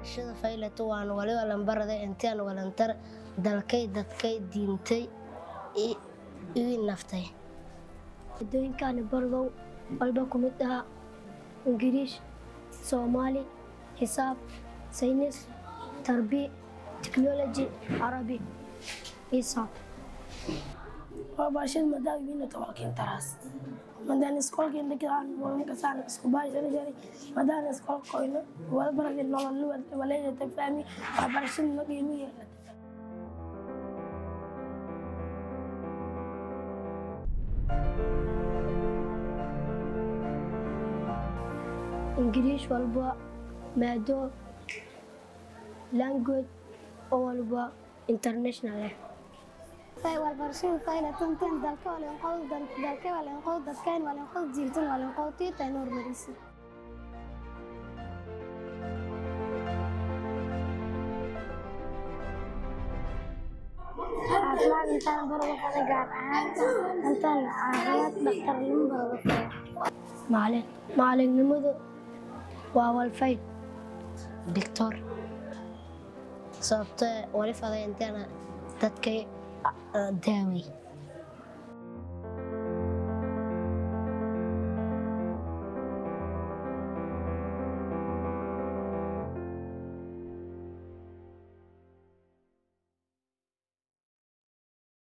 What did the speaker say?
Shida faylato waan waliba lambarada intaan walantar dalkay, dadkay, diintay ii naftay. Maadooyinkaan bardow walba ku mid ahaa Ingiriish, Soomaali, xisaab, saynis, tarbiya, technology, Carabi, xisaab. Waxbarashada maadaama walkiin taraas madaan iskoolka inta walmakasaan isku baashara jaray, madaan iskoolka koyno wala baradi nolol waleynata fahmi waxbarashada no qiimihi. Ingiriish walba maado language oo walba international ah. Walbarashada faylatantan dalka walenqow, dalka walenqow, dadkayn walenqow, jiiltan walenqow, tiitan hormarisi. Caafimaad intaan barado faday, gaar ahaan intaan caafimaad dhakhtarnimo barado faday. Macalin, macalinnimadu waa walfayd. Doctor, sababtee wali faday intaana dadkay daawey.